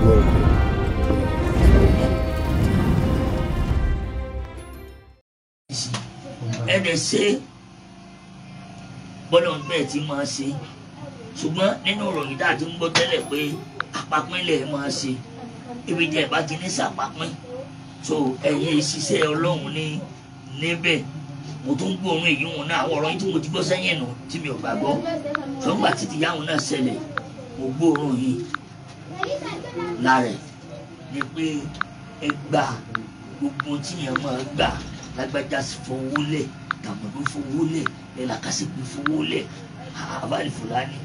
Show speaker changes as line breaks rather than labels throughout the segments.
Welcome to
Ẹ dẹ̀ ṣe bọ́lá bẹ́ẹ̀ tí máa ṣe, ṣùgbọ́n nínú ìròyìn tá a ti ń gbọ́ tẹ́lẹ̀ pé àpapínlẹ̀ máa ṣe, ibi tí ẹ bá ti ní sàpapín, so ẹ̀yin ìṣiṣẹ́ Ọlọ́run ní níbẹ̀. Mo tún ń gbóòórùn èyí wọn náà, àwọn ọ̀rọ̀ yìí tí mo ti gbọ́ sẹ́yìn nù tí mi ò gbàgbọ́, ṣùgbọ́n àti tìyá wọn náà ṣẹlẹ̀, mo gbóòórùn yìí lára ẹ̀ ni pé ẹ gbà gbogbo tí yẹn máa gbà, lágbájá fowó lẹ̀, tàmọ̀dó fowó lẹ̀, lẹ́làkàṣègbè fowó lẹ̀, àbálì Fúlàní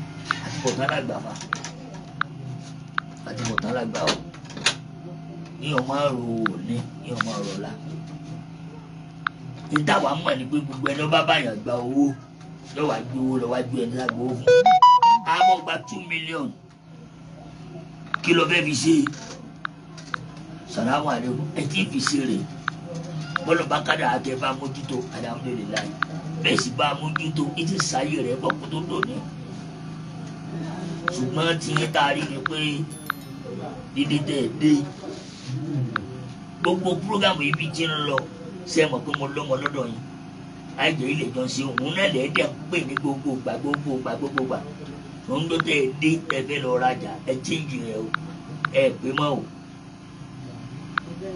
àti bọ̀tán lágbà fa, àti bọ̀tán lágbà o, ní ọmọ àrò òní ní ọmọ àrò ọ̀la. Ìtawà mọ̀ ní pé gbogbo ẹni ọba báyàn gba owó lọ́wọ́ àgbé owó lọ́wọ́ àgbé ẹni lágbo owó fún. Àmọ́ gba 2 million, kí ló fẹ́ fi ṣe? Sàlámù àlékún, ẹ tí ì fi ṣe rè bọ́lọ̀ bá kádà àtẹ bá mójútó, alhamdulillahi, bẹ́ẹ̀ sì bá mójútó ìtì sáyé rẹ̀ bọ́ kó tó dòní. Ṣùgbọ́n tí yín tá a rí ni pé dídé tẹ̀ dé gbogbo púrógàmù ibi tí ń lọ, ṣe mọ̀ pé mo lọ́mọ lọ́dọ̀ yín, àìjẹ́ ilé jọ ṣe òun náà lẹ́ẹ̀dẹ̀ ń pè ní gbogbo ìgbà, gbogbo ìgbà, gbogbo ìgbà. Òun ló tẹ̀ dé, ẹ fẹ́ lọ rajà, ẹ chíǹjì rẹ o, ẹ pé mọ́ o,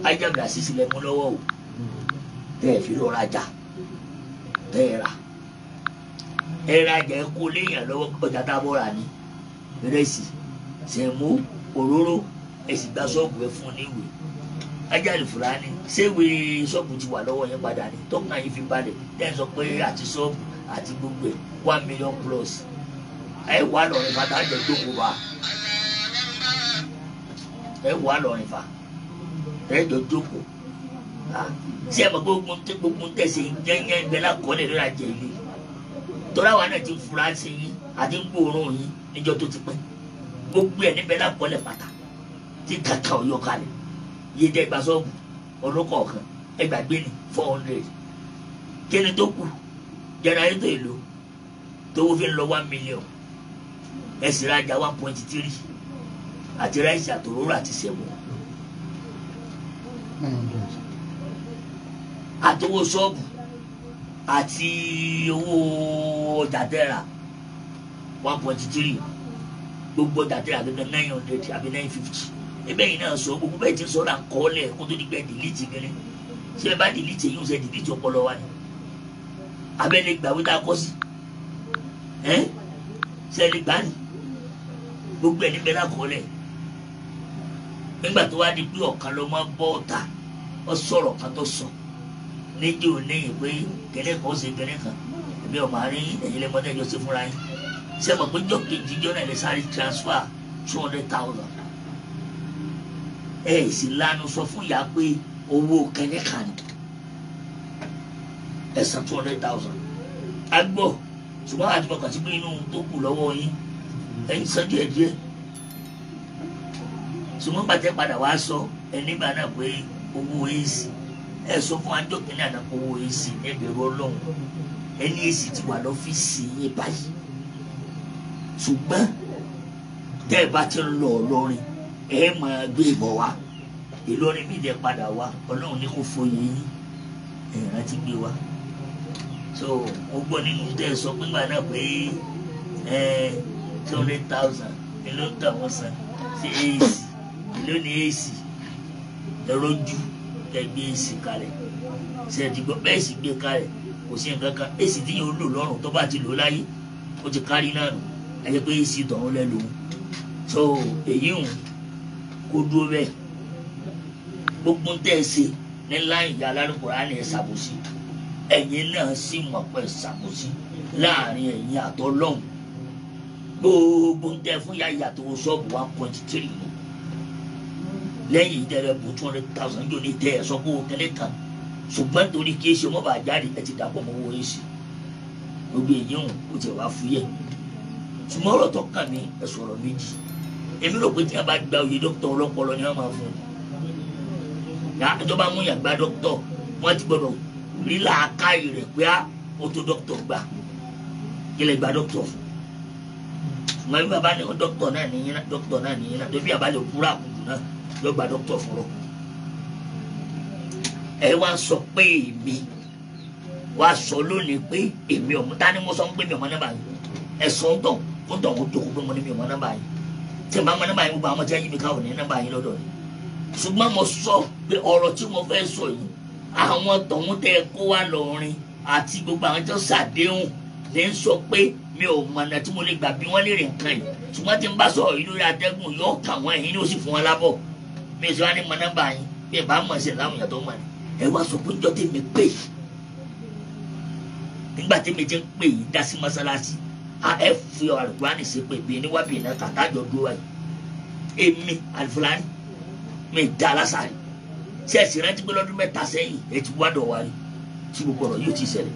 ajábìlà sísì lẹ mú lọ́wọ́ o, tẹ́ ẹ fi lọ rajà, tẹ́ ẹ rà, ẹ rajà, ẹ kó léèyàn lọ́wọ́, ọjà tá a bọ́ rà ní ìrẹsì, sẹ̀mó, òróró, ẹ sì gba ṣọ́ọ̀bù, ẹ fún un níwèé. Ajáde Fúlàní, ṣéwé ṣọ́ọ̀bù ti wà lọ́wọ́ yẹn padà ní tọ́kàn yìí fi balẹ̀ tẹ́ ẹ sọ pé àti ṣọ́ọ̀bù àti gbogbo ẹ̀ 1 million plus. Ẹ wà lọ́rin fa tá a jọ jókòó wa, ẹ wà lọ́rin fa ẹ jọ jókòó. Ṣé ẹ mọ̀ pé gbogbo tẹ̀sí yẹ́nyẹ́ ń bẹ lákọọ́lẹ̀ lórí àjẹ ilé tọ́lá wa náà ti ń fura sí yín àti ń gbóòórùn yín níjọ́ tó ti pẹ́? Gbogbo ẹ̀ níbẹ̀ lákọọ́lẹ̀ pátá tí kàkà ọ̀yọ́ kalẹ̀. Yé dẹ́ gba sọ́ọ̀bù ọlọ́kọ̀ọ̀kan, ẹ gbàgbé ní 400, kíni tó kù? Jẹnẹrétọ̀ èlò tówó fi ń lọ 1 million, ẹ sì rajà 1.3 àti ráìsì àtòróró àti sẹ̀mó
900.
Àtowó ṣọ́ọ̀bù àti owó ọjà tẹ́ra 1.3, gbogbo ọjà tẹ́ra gẹ́gẹ́ 900 àbí 950. Ebe yìí náà sọ gbogbo bẹ́ẹ̀ tí ń sọ là ń kọ́ lẹ̀ kó tó di pé delete gẹ́gẹ́. Ṣé ẹ bá delete yìí, ń ṣe delete ọpọlọ wa ni abẹ́lé gbàgbé tá a kọ́ sí ẹ́? Ṣe ẹ lè gbà ní gbogbo ẹ̀ níbẹ̀ lákọọ́lẹ̀? Nígbà tó wá di pé ọ̀kan ló máa bọ́ ọ̀tá, ọ sọ̀rọ̀ kan tó sọ níjẹ́ òní yìí pé kẹ́lẹ́ kan ó ṣe kẹ́lẹ́ kan, èmi ọ̀ máa rí ẹ̀yin lẹ́mọ́tẹ́ ẹjọ́ sí fúnra yín. Ṣé ẹ mọ̀ pé jọ́ kejì jọ́ náà lè sáré transfer 200,000? Ẹ sì lanu sọ fún ìyá pé owó kẹ́lẹ́ kan ni ẹ san 200,000. A gbọ́, ṣùgbọ́n àti mọ̀kàn sí pé inú tó kù lọ́wọ́ yín, ẹ̀yin san díẹ̀ díẹ̀. Ṣùgbọ́n gbàtẹ́ padà wá sọ ẹnígbà náà pé owó AC, ẹ sọ fún ajọ́ kìíní àná pé owó AC ní ẹgbẹ̀rún Ọlọ́run, ẹni AC ti wà lọ́fíìsì yín báyìí, ṣùgbọ́n tẹ́ ẹ bá ti ń lọ Ìlọrin, ẹ máa gbé ìbọ̀ wá Ìlọrin mi dẹ̀ padà wá. Ọlọ́run ní kò fòye yín, ẹ rántí gbé wá. So mo gbọ́ nínú tẹ́ ẹ sọ pé gbà náà pé ẹ 200,000 ni ló ń tà wọ́n san sí AC. Èló ni AC? Ẹ̀rọ ju kẹ́ gbé AC kalẹ̀, ṣe é ti gbọ́ bẹ́ẹ̀ sì gbé kalẹ̀, kò sí nǹkan kan. AC tí yóò lò lọ́rùn, tó bá ti lò láyé, ó ti kárí náà nù. Ẹ jẹ́ pé AC tọ̀hún lẹ́ lòun. So èyí ń kó dúró bẹ́ẹ̀. Gbogbo ń tẹ́ ẹ ṣe ní láì ìyá alárùkùrá ni ẹ ṣàbòsí, ẹ̀yin náà sì mọ̀ pé ẹ ṣàbòsí láàrin ẹ̀yin àtọ́lọ́hùn. Gbogbo ń tẹ́ fún yàyà tó ṣọ́ọ̀bù 1.3 ni, lẹ́yìn ìdẹ́rẹ́ bù 200,000 yóò ní tẹ́ ẹ sọ pé o kẹ́lẹ́ kan, ṣùgbọ́n torí kí èsì ọmọ bá jáde, ẹ ti dàpọ̀ mọ́ owó èsì. Gbogbo èyí ń o ti wá fúyẹ́. Ṣùgbọ́n ọ̀rọ̀ tó kàn mí, ẹ sọ̀rọ̀ méjì. Èmi rò pé tí a bá gba oyè dókítà, ọlọ́pọlọ ni wọ́n máa fún un. Tó bá mú yàn gba dókítà, wọ́n ti gbọ́dọ̀ rí làákàyè rẹ̀ pé á ó tó dókítà gbà. Kí lè gba dókítà fún? Ṣùgbọ́n bí bàbá ní dókítà náà nìyẹn náà, dókítà náà nìyẹn náà, tó bí bàbá lè kúrò àkùjù. náà yóò gba dókítà fún ọ. Ẹ wá sọ pé èmi wá sọ lónìí pé èmi ọmọ ta ni mo sọ pé mi ọmọ nọ́mbà yìí. Ẹ sọ ń tàn kó tàn kó jókòó pé mo ní mi ọmọ nọ́mbà yìí. Tí n bá mọ nọ́mbà yìí gbogbo àwọn tí wọ́n yí mi káwọn ní nọ́mbà yìí lọ́dọ̀ yìí. Ṣùgbọ́n mo sọ pé ọ̀rọ̀ tí mo fẹ́ sọ yìí àwọn tọ̀hún tẹ kó wá lọ́rin àti gbogbo àwọn tó ṣàdéhùn ní sọ pé mi ò mọ̀nà tí mo lè gbà bí wọ́n lè rìn kan yìí. Ṣùgbọ́n tí n bá sọ̀rọ̀ yìí lórí atẹ́gùn yóò kà wọ́n ẹ̀yìn ní ó sì fún wọn lábọ̀. Mi sọ wá ní mọ nọ́mbà yín bí ẹ bá mọ̀ sí láwọn èèyàn tó mọ̀ ní. Ẹ wá sọ pé njọ́ tèmi pè nígbà tèmi ti ń pè yìí dá sí mọ́sálásí ẹ fi Àlùkùránì ṣe pé bí níwájú ìná kàtàjọ dúró wáyé. Èmi Àlùfùlání mi dá lásàrè. Ṣé ẹ sì rántí pé lọ́dún mẹ́ta sẹ́yìn ẹ ti wá dọ̀ wá rí tí gbogbo ọ̀rọ̀ yóò ti ṣẹlẹ̀.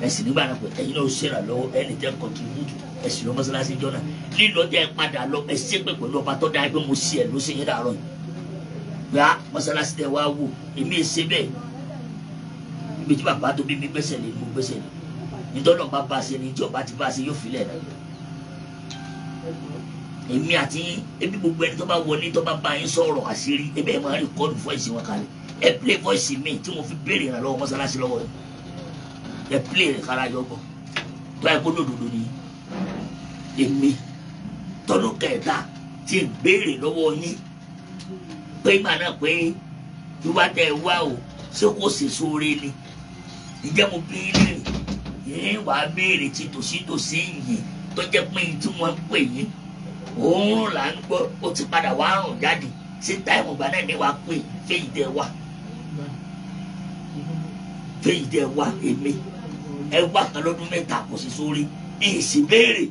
Ẹ sì nígbà náà pé ẹ̀yin náà ṣèrànlọ́wọ́ ẹni tẹ́ kọ́ntribútù ẹ sì lọ mọ́sálásí jọ náà lílọ jẹ́ padà lọ ẹ ṣépè pẹ̀lú ọba tó dáa pé mo ṣe ẹ̀ ló ṣe yín dàrọ́ yìí. Gbà mọ́sálásí tẹ wá wò èmi ṣe bẹ́ẹ̀ ibi tí bàbá tó bí mi gbẹ́sẹ̀ lé mo gbẹ́sẹ̀ lé nítorí ọba bá ṣe ni tí ọba ti bá ṣe yóò filẹ̀ náà. Èmi àti ebi gbogbo ẹni tó bá wọlé tó bá bá yín sọ̀rọ̀ àṣírí ebi ẹ̀ máa rìkọ́dù fọ́ìsì wọn kalẹ̀. Ẹ play voice mi tí mo fi béèrè ìrànlọ́wọ́ mọ́sálásí lọ́wọ́ rẹ̀. Ẹ play rẹ̀ kára yọ gbọ́ tó ẹ kó lòdòdó ni èmi tọdún kẹta tí ń béèrè lọ́wọ́ yín pé ìgbà náà pé wíwá tẹ ẹ wá o ṣé kò sì sóore ni ǹjẹ́ mo bí léèrè yín wàá béèrè tí tòsítòsí yìí tó jẹ́ pé tí wọ́n ń pè yín òórùn là ń gbọ́ ó ti padà wá rùn jáde sí táìmù ìgbà náà ní wàá pè fèyí tẹ wá fèyí tẹ wá èmi ẹ wá kan lọ́dún mẹ́ta kò sí sórí èsì béèrè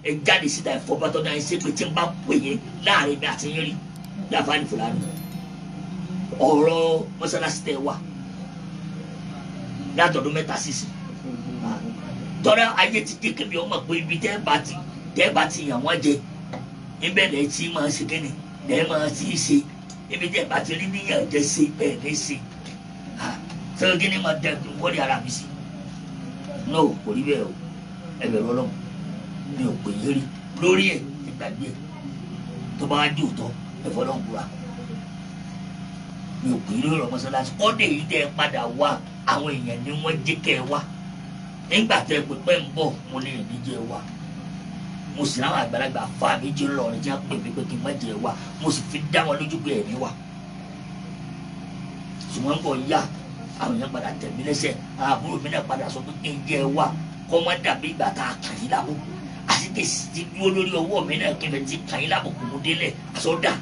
ẹ jáde síta ẹ fọba tó dáa ẹ ṣe pé tí n bá pè yín láàrin mi àti yín rí láfààní Fúlàní ọ̀rọ̀ mọ́sálásí tẹ wá látọ̀dún mẹ́ta sísìn tọ́lá ayé ti dé kébi ọmọ pé ibi tẹ́ bá ti yàn wọ́n jẹ ibẹ̀ lẹ́ tí máa ṣe kíni lẹ́ máa ti ṣe ibi tẹ́ bá ti rí níyàn jẹ ṣe bẹ́ẹ̀ ní ṣe sọ kíni máa dẹ wọ́n ara mi sí no kò rí bẹ́ẹ̀ o ẹ bẹ̀rù Ọlọ́run mi ò pè é rí lórí ẹ̀ ìgbàgbé tó bá wá dé òótọ́ ẹ fọlọ́run búra mi ò pè é lórí ọ̀rọ̀ mọ́sálásí kọ́dé yìí tẹ́ ẹ padà wá àwọn èèyàn ni wọ́n jẹ́ kẹ́ ẹ wá nígbà tẹ́ pípẹ́ ń bọ̀ mo lè ní jẹ́ wá mo sì láwọn àgbàlagbà fa mi jẹ́ lọ́rin tí wọ́n pè mí pé kí n má jẹ́ wá mo sì fi dá wọn lójú pé ẹ̀mí wá ṣùgbọ́n ń bọ̀ yá àwọn èèyàn padà tẹ̀ mí lẹ́sẹ̀ àbúrò mi náà padà sọ pé kí n jẹ́ wá kọ́ má dàbí ìgbà tá a kàn yín lábùkù àti kí n sì ti dúró lórí ọwọ́ mi náà kí n ti kàn yín lábùkù mo délẹ̀ àsọdá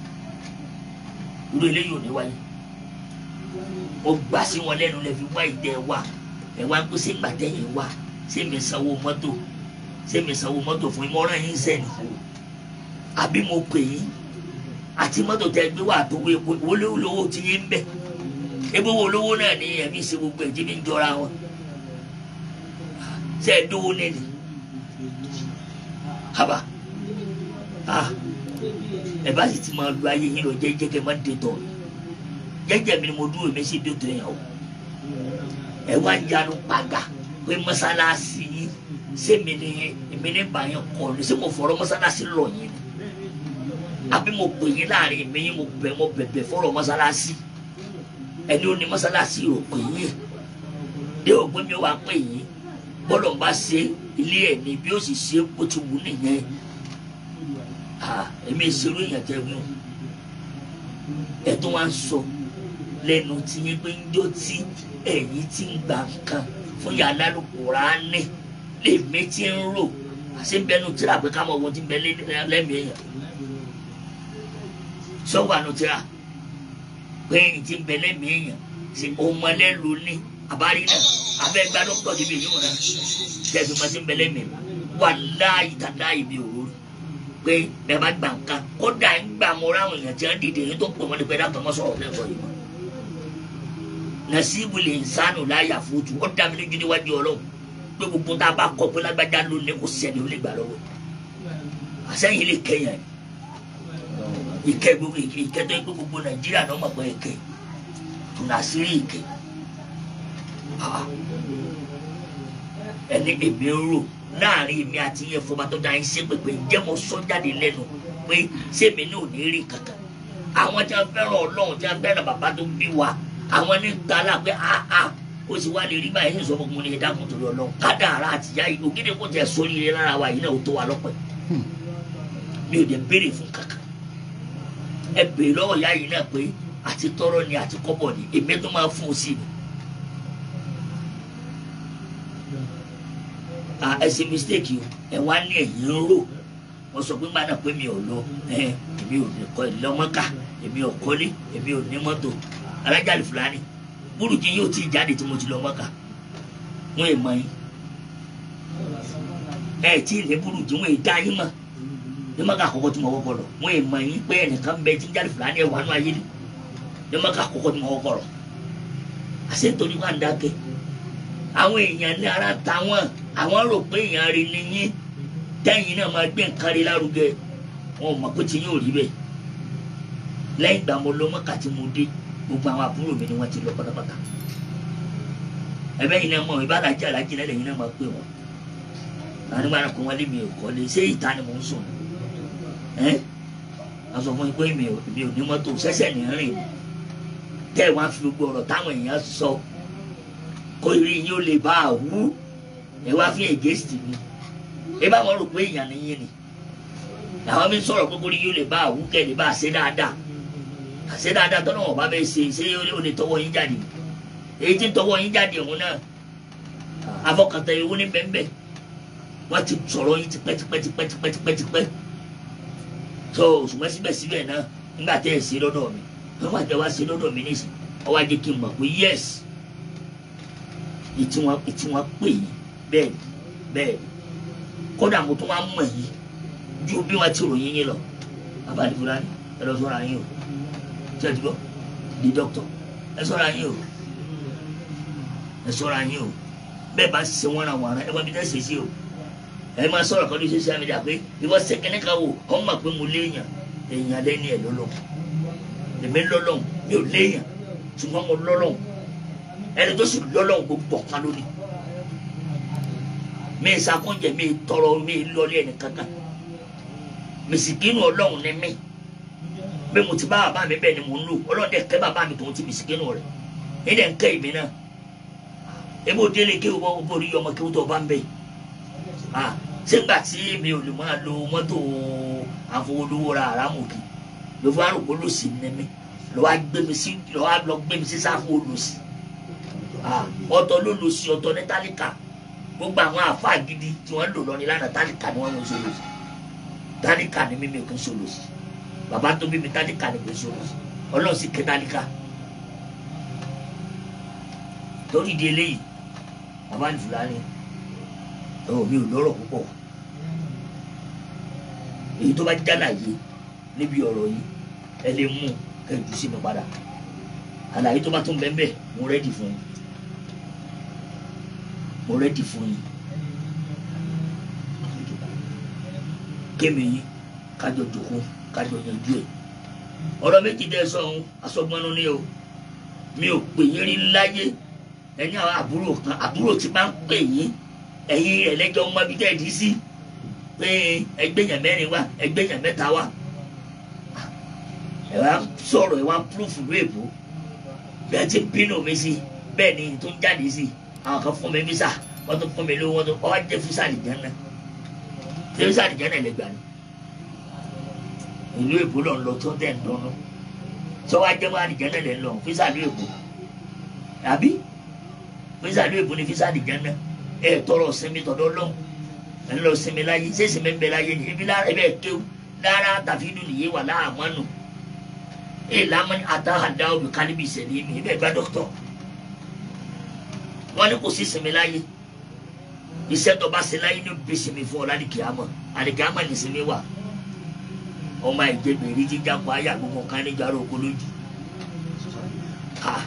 irú eléyìí ò ní wáyé ó gbà sí wọn lẹ́nu lẹ́ fi wá ìdẹ wá ẹ wá ń pèsè ìgbà tẹ́yìn wá ṣé mi sanwó mọ́tò ṣé mi sanwó mọ́tò fún ìmọ̀ràn yín sẹ́ni àbí mo pè yín àti mọ́tò tẹ́ gbé wà tó wé wọlé lówó ti yín bẹ́ ebó wo lówó náà ní ẹ̀mí ṣe gbogbo ẹ̀ jí mi ń jọra wọn ṣe é dówó nẹ́ni haba ẹ bá sì ti máa lu ayé yín lọ jẹ́jẹ́ kẹ́ má dé tọ̀ jẹ́jẹ́ mi ni mo dúró mi sì dé tó yẹn o ẹ wá ń yanu pàgà pé mọ́sálásí yín ṣé mi ni èmi ní bá yẹn kọ́ ni ṣé mo fọ̀rọ̀ mọ́sálásí lọ yín ni àbí mo pè yín láàrin mi yín mo bẹ̀ mo bẹ̀bẹ̀ fọ̀rọ̀ mọ́sálásí ẹni ó ní mọ́sálásí ò pè yín dé o pé mi wá pè yín bọ́lọ̀ ń bá ṣe ilé ẹ̀ ní bí ó sì ṣe bó ti wù nìyẹn èmi ìṣerú èèyàn tẹ wí ẹ̀ tó wá ń sọ lẹ́nu tí yín pé ń jó tí ẹ̀yin tí ń gba nǹkan fún yàrá Kùránì lèmi tí ń rò àṣẹ bẹnu tíra pé ká mọ ohun tí ń bẹ lẹ́mìí èèyàn sọ́wọ́ àánú tíra pé ẹ̀yin tí ń bẹ lẹ́mìí èèyàn ṣe ọmọlẹ́lu ní àbárí náà abẹ́ gba dókítà níbi èyí wọn náà tẹ̀sí ma ti ń bẹ lẹ́mìí wà láàyè tàdáyè mi ò rò pé bẹ́ẹ̀ bá gba nǹkan kódà ń gbà mọ́ ráwọn èèyàn tí wọ́n dìde èyí tó pè wọ́n ní pé dákun mọ́ sọ̀rọ̀ lẹ́kọ̀ọ́ yìí mọ́ nasibu lè nsánù láyà fútu ó dá mi lójú níwájú Ọlọ́run pé gbogbo tá a bá kọ pé lágbájá ló ní kó sẹ́ni ó lè gbà lọ́wọ́ àsẹ́yìn lè kẹyàn ìkẹ gbogbo ìkẹ tó yẹ pé gbogbo Nàìjíríà náà mọ̀ pé ìkẹ tùnàsírí ìkẹ ẹni èmi ń rò láàrin èmi àti yẹn fọba tó dá yín ṣe pèpè ǹjẹ́ mo sọ jáde lẹ́nu pé sèmi náà ò ní rí kankan. Àwọn tí wọ́n fẹ́ràn Ọlọ́run, tí wọ́n fẹ́ràn bàbá tó bí wa, àwọn ní gala pé áá ó sì wá lè rí báyìí. Ní sọ fún mi ní ẹ̀dá kan torí Ọlọ́run, kádàrá àtìyá yìí ògidì kò tẹ̀ sórí rẹ lára wa yìí náà ó tó wa lọ́pẹ́. Mi ò dé béèrè fún kankan. Ẹ béèrè lọ́wọ́ ìyá yìí náà pé àti tọrọ ni àti kọ́bọ̀ ni èmi tó máa fún un sí ni. Ẹ ṣe mistake o, ẹ wá ní ẹ̀yìn ń rò. Wọ́n sọ pé gbàdá pé mi ò lọ, èmi ò ní kọ́ ìlọ́mọ́ká, èmi ò kọ́lé, èmi ò ní mọ́tò. Alájà Fúlàní burújí yóò ti jáde tí mo ti lọ Mọ́kà. Wọ́n è mọ̀ yín, ẹ tí ì ní burújí, wọ́n è dá yín mọ̀ ní Mọ́kà àkọ́kọ́ tí mo wọ́pọ̀ lọ. Wọ́n è mọ̀ yín pé ẹnìkan bẹ tí ń jáde Fúlàní ẹ̀ wà nù ayé ni ní Mọ́kà àkọ́kọ́ tí mo wọ́pọ̀ lọ. Àṣẹ nítorí wà ń dákẹ́ àwọn èèyàn ní ara táwọn àwọn rò pé èèyàn rí ni yín, tẹ́yìn náà máa gbé nǹkan rí lárugẹ. Wọn ò mọ̀ pé tí yín ò rí bẹ́ẹ̀. Lẹ́yìn ìgbà mo lọ Mọ́kà tí mo dé, gbogbo àwọn àbúrò mi ni wọ́n ti lọ pátápátá. Ẹ̀bẹ̀ yìí náà mọ̀, ìbá alájí alájí náà lẹ́yìn náà máa pè wọ́n. Àwọn nígbà náà kó wọn lé mi ò kọ́lé, ṣé ìta ni mò ń sùn? Ẹ́ a sọ fún mi pé mi ò ní mọ́tò, ṣẹ̀ṣẹ̀ ní rìn. Tẹ́ ẹ̀ wá fi gbogbo ọ̀rọ̀ táwọn èèyàn sọ kó rí yín ó lè bá a wú, ẹ wá fi against mi. Ẹ bá wọn rò pé èèyàn ni yín ni. Àwọn mi sọ̀rọ̀ pé kó rí yín ó lè bá a wú kẹ́ lè bá a ṣe dáadáa. Àṣẹ dáadáa tọ́nà wọn bá bẹ́ẹ̀ ṣe, ṣé ó lè tọwọ́ yín jáde? Èyí tí ń tọwọ́ yín jáde òun náà afọkàntà ewu ní bẹ́ẹ̀nbẹ́ẹ̀. Wọ́n ti sọ̀rọ̀ yín tipẹ́tipẹ́tipẹ́tipẹ́tipẹ́. Tó ṣùgbọ́n síbẹ̀síbẹ̀ náà nígbà tẹ́ ẹ̀ ṣe lọ́dọ̀ mi, wọ́n wá jẹ́ wá ṣe lọ́dọ̀ mi nísìn, ó wá jẹ́ kí n mọ̀ pé yes, ìtí wọn pè yín bẹ́ẹ̀ bẹ́ẹ̀. Kódà mo tún wá mọ̀ yín ju bí wọ́n ti ròyìn yín lọ. Bàbá Fúlàní ẹ lọ sọ́ra yín o. Ṣé ẹ ti gbọ́? Di doctor ẹ ṣọ́ra yín o, ẹ ṣọ́ra yín o. Bẹ́ẹ̀ bá ṣe wọ́n ra wàrà ẹ wọ́n bí tẹ́ ṣe sí o. Ẹ máa sọ̀rọ̀ kan ní social media pé ìwọ ṣẹ́kẹ́ni kan wò ó mọ̀ pé mo léèyàn, èèyàn lẹ́ni ẹ̀ lọ́lọ́. Èmi lọ́lọ́, mi ò léèyàn, ṣùgbọ́n mo lọ́lọ́. Ẹni tó sì lọ́lọ́ gbogbo ọ̀kan lónìí. Mi ìsàkóńjẹ, mi tọrọ, mi lọlé ẹnì kankan. Mìsìkínú Ọlọ́run ni mí. Bí mo ti bá bàbá mi bẹ́ẹ̀ ni mò ń lò. Ọlọ́run dẹ̀ kẹ́ bàbá mi tòun ti mìsìkínú rẹ̀. Ní dẹ̀ ń kẹ́ èmi náà. Ebi ò délé kí o borí ọmọ kí o tó bá ń bẹ̀. Ṣégbà tí mi ò lè máa lo mọ́tò àfọwọ́lówó ra àràmù kì ló fún àròkó lòsì ní mi ló wá gbé mi sí, ló wá lọ gbé mi sí sáfù olùsì. Ọ̀tọ̀ ló lòsì, ọ̀tọ̀ ní tálíkà. Gbogbo àwọn àfáà gidi tí wọ́n lò lọ ní lánàá, tálíkà ni wọ́n ń sọ lòsì. Tálíkà ni mímí kì í sọ lòsì. Bàbá tó bí mi tálíkà ni kì í sọ lòsì. Ọlọ́run sì ké tálíkà. Torí di eléyìí, bàbá Fúlàní mi ò lọ́rọ̀ púpọ̀. Èyí tó bá jálàyé níbi ọ̀rọ̀ yìí ẹ lè mú kẹjù sí mi padà. Àlàyé tó bá tún bẹ́ẹ̀ bẹ́ẹ̀, mo rẹ́dì fún yín. Mo rẹ́dì fún yín. Kémi yín kájọ jòkó, kájọ yanjú ẹ̀. Ọ̀rọ̀ méjì dẹ́ sọ ohun asọ́gbọ́nú ni o. Mi ò pè yín rí láyé. Ẹni àwọn àbúrò kan, àbúrò tí máa ń pè yín, ẹ̀yin rẹ̀ lẹ́jọ́ mọ́ bí tẹ́ ẹ̀ dí sí pé ẹgbẹ́ yẹn mẹ́rin wá, ẹgbẹ́ yẹn mẹ́ta wá. Ẹ wá sọ̀rọ̀, ẹ wá púrúfù ló èbó. Bí ẹ ti bínú mi sí, bẹ́ẹ̀ ni tó ń jáde sí. Àwọn kan fún mi físà, wọ́n tún fún mi lówó, wọ́n tún wá jẹ́ físà àlìjẹ́ náà. Ṣé físà àlìjẹ́ náà lè gbà ní? Ìlú èbó lọ ń lọ tó tẹ̀ ń dánú. Ṣé wàá jẹ́ wá àlìjẹ́ náà lè lọ físà ìlú èbó? Àbí? Físà ìlú èbó ni físà àlìjẹ́ náà. Ẹ tọrọ sinmi tọ̀dọ̀ lọ́hùn. Ẹ lọ sinmi láyé, ṣé sinmi ń bẹ láyé ni? Ibi lára ẹ bẹ́ẹ̀ kéwú, lára tàfi dùn nìyé wà láàmọ́nù. Ẹ lámọ́ni àtàhàdá òbí kálíbì ìṣẹ̀lẹ̀ mi, ẹ bẹ́ẹ̀ gba dọ́kítọ̀. Wọ́n ní kò sí sinmi láyé. Iṣẹ́ tó bá ṣe láyé ní bí sinmi fún ọ lálìkìámọ̀. Àlìkìámọ̀ ní sinmi wà. Ọmọ ìjẹgbèrè jíjà kọ ayé àgbogbo nǹkan ní jàrá oko lójú. À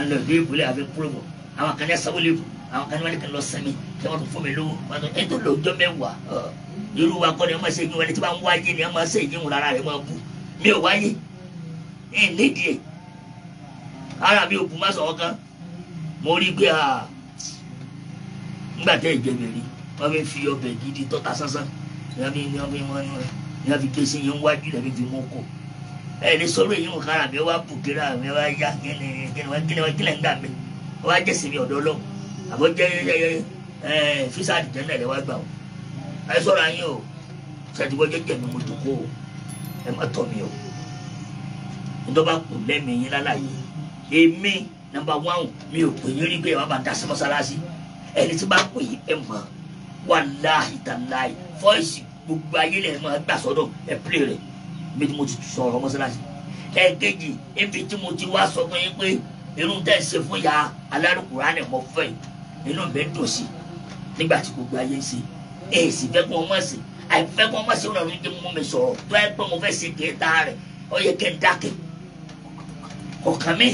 ń lọ ìlú ìbúlẹ̀ àfi púrọ̀mù. Àwọn kan ní asáwó lè bù. Àwọn kan ní wọ́n ní kí n lọ sinmi. Kí wọ́n tún fún mi lówó. Wọ́n tún ètò lọ́jọ́ mẹ́wàá. Irú wa kọ́ ni wọ́n máa ṣe yín wọn ni tí wọ́n wáyé ni wọ́n máa ṣe yín wọn lára rẹ̀ máa bú. Mi ò wáyé. Ẹ̀ nídìí ẹ̀. Ara mi ò bù má sọ̀rọ̀ kan. Mo rí pé nígbà tẹ́ ìjẹ̀bẹ̀rí, wọ́n fi ọbẹ̀ gidi tọ́ta sánsán. Wọ́n fi wọ́n Ní wọ́n fi ké sí yín wájú lẹ́bi fi mú kó. Ẹ lè sọ̀rọ̀ èyí ń kára mi wá bù kíra mi wá yá kíni kíni kíni kíni ń gà mí. Wọ́n á jẹ́ sinmi ọ̀dọ́ Ọlọ́run. Àbọ̀ jẹ́ físà àdìjẹ́ náà lè wá gbà o. Ẹ sọ̀rọ̀ ayé o. Ṣètìwọ́ jẹ́jẹ́ mi mo dùn kó o. Ẹ má tọ̀ mí o. Nítorí bá kù lẹ́mìí yín lálàyé. Èmi nọ́mbà wán mi ò pè yín rí pé ẹ má bàa dá sí mọ́sálásí. Ẹni tí bá pè yín ẹ mọ̀ wàláhì tàláhì fọ́ìsì gbogbo ayé lẹ̀ máa gbà sọ́dọ̀ ẹ pílè rẹ̀ níbi tí mo ti sọ̀rọ̀ mọ́sálásí. Ẹ̀ẹ́kejì níbi tí mo ti wá sọ fún yín pé irun tẹ́ ẹ ṣe fún ya alárùkùránì mọ́ fẹ́ inú mi dùn sí nígbà tí gbogbo ayé ń ṣe èyí sì fẹ́ kí wọ́n mọ̀ sí àìfẹ́ kí wọ́n mọ̀ sí ọ̀nà ló jẹ́ mú mi sọ̀rọ̀ tó ẹ pé mo fẹ́ ṣe kéta rẹ̀ ó yẹ kí n dákẹ́ kọ̀ọ̀kan mi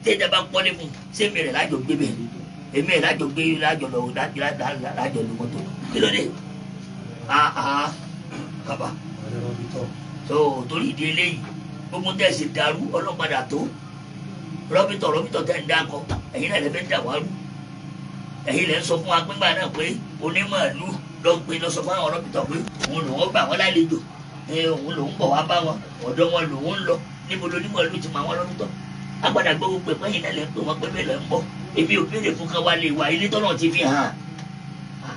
tẹ́tẹ́ bá pọ́lé fún sẹ́mi rẹ̀ lájọ gbé bẹ́ẹ̀ èmi ẹ̀ lájọ gbé lájọ lọ lájọ lọ mọ́tò kí ló dé kaba tó torí ìdí eléyìí gbogbo tẹ̀ ṣe dàrú ọlọ́padà tó rọ́bìtọ̀ rọ́bìtọ̀ tẹ̀ ń dákọ̀ ẹ̀yin náà lè fẹ́ dà wá rú ẹ̀yin lè ń sọ fún wa pínpà náà pé onímọ̀ọ́lù lọ gbé lọ sọ fún àwọn rọ́bìtọ̀ pé òun lòún gbà wọ́n lálejò òun lòún bọ̀ wá bá wọn ọ̀dọ̀ wọn lòún lọ níbo lonímọ̀ọ́lù ti mọ àwọn rọ́bìtọ̀ agbada gbọ́ gbogbo ẹ̀pẹ́ yìí náà lè ń pè wọ́n pé bẹ́ẹ̀ lẹ́ ń bọ̀ èmi ò béèrè fún káwa lè wà ilé tọ́nà ti fi hàn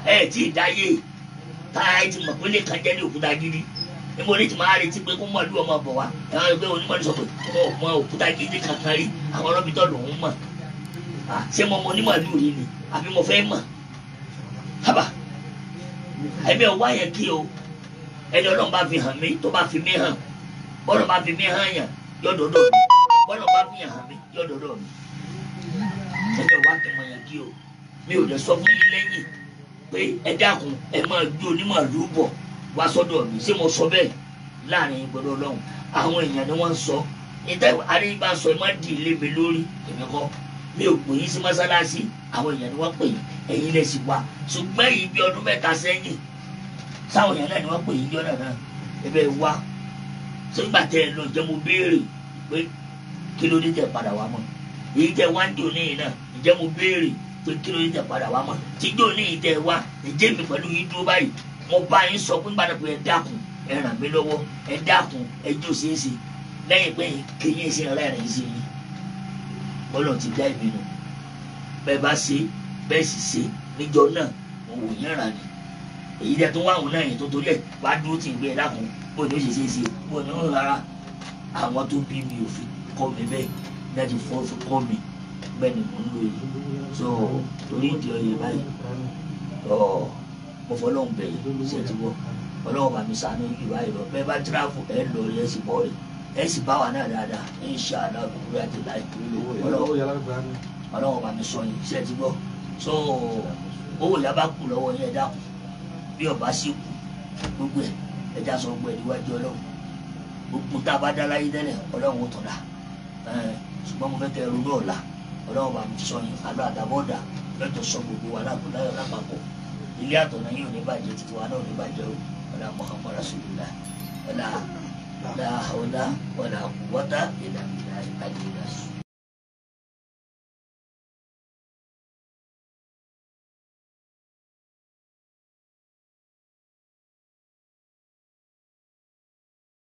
ẹ̀ tí ì dáyé tá a ti mọ̀ pé lè kàn jẹ́ ní òkúta gidi níbo ní ti máa retí pé kó mọ̀lú ọmọ bọ̀ wá ẹ̀ wọ́n gbé onímọ̀lú sọ pé wọn ò mọ òkúta gidi kankan rí àwọn ọlọ́bìtọ́ lòún mọ̀ ṣé mo mọ onímọ̀lú rí ni àbí mo fẹ́ mọ̀ hábà ẹ̀mí ò wá yẹn kí o ẹni Ọlọ́run bá fi hàn mí tó bá fi mí hàn bọ́lọ̀ bá fi mí hàn yàn yọ̀dọ̀dọ̀ mi bọ́lọ̀ bá fi hàn mí yọ̀dọ̀dọ̀ mi ẹni ò wá kí mọ̀ yẹn kí o mi ò lè sọ fún yín lẹ́yìn pé ẹ dákun ẹ máa gbé onímọ̀lú bọ̀ wá sọ́dọ̀ mi ṣé mo sọ bẹ́ẹ̀ láàrin gbọ́dọ̀ Ọlọ́run àwọn èèyàn ni wọ́n ń sọ ìtẹ́ àríyìnbá sọ ẹ má di ilé mi lórí èmi kọ́ mi ò pè yín sí mọ́sálásí àwọn èèyàn ni wọ́n pè yín ẹ̀yin lè sì wá ṣùgbọ́n èyí bí ọdún mẹ́ta sẹ́yìn sáwọn èèyàn náà ni wọ́n pè yín jọ́nà náà ẹ bẹ́ẹ̀ wá sígbà tẹ́ ẹ lọ jẹ́ mo béèrè pé kí ló dé tẹ́ padà wá mọ́ èyí tẹ́ wá ń dò ní yìí náà ǹjẹ́ mo béèrè pé kí ló dé tẹ́ padà wá mọ́ tíjọ́ ní yìí tẹ́ wá ǹjẹ́ mi pẹ̀lú yín dúró báyìí mo bá yín sọ pé gbàdá pé ẹ dákun ẹ ràn mí lọ́wọ́ ẹ dákun ẹ jó ṣeéṣe lẹ́yìn pé kéyìn sí rẹ́rìn sí yín bọ́lọ̀ ti dá ìbí nù bẹ́ẹ̀ bá ṣe bẹ́ẹ̀ sì ṣe níjọ náà mo wò yín ràn ní èyí tẹ́ tó wá àwọn náà yẹn tó torí ẹ̀ wá dúró tì ń gbé ẹ dákun bó ni ó ṣe ṣeéṣe bó ni ó rárá àwọn tó bí mi ò fi kọ́ mi bẹ́ẹ̀ láti fọ́ fi kọ́ mi bẹ́ẹ̀ ni mò ń lò yìí so torí ìdí ọyẹ báyìí ọ̀ mo fọlọ́hún bẹ̀ yìí ṣe ti wọ́ ọlọ́run bá mi sànú ìwà ìlọ bẹ́ẹ̀ bá tíráfù ẹ lọ ẹ sì bọ̀ rí ẹ sì bá wà náà dáadáa inshallah gbogbo àti láì ọlọ́run bá mi sọ yìí ṣe ti gbọ́ so owó ìyá bá kù lọ́wọ́ yẹn dákun bí ọba sì kù gbogbo ẹ ẹja sọ gbogbo ẹ níwájú ọlọ́run gbogbo tá a bá dá láyé tẹ́lẹ̀ ọlọ́run ó tọ̀ dá ṣùgbọ́n mo fẹ́ kẹ́ ronú ọ̀la ọlọ́run bá mi sọ yìí àlọ́ àdàbọ̀dà lọ́jọ́ sọ gbogbo wa lápapọ̀ ilé àtọ̀nà yìí ò ní bàjẹ́ títí wa náà ò ní bàjẹ́ o wala Muhammad rasulillah wala la hawla wala quwwata illa billahi.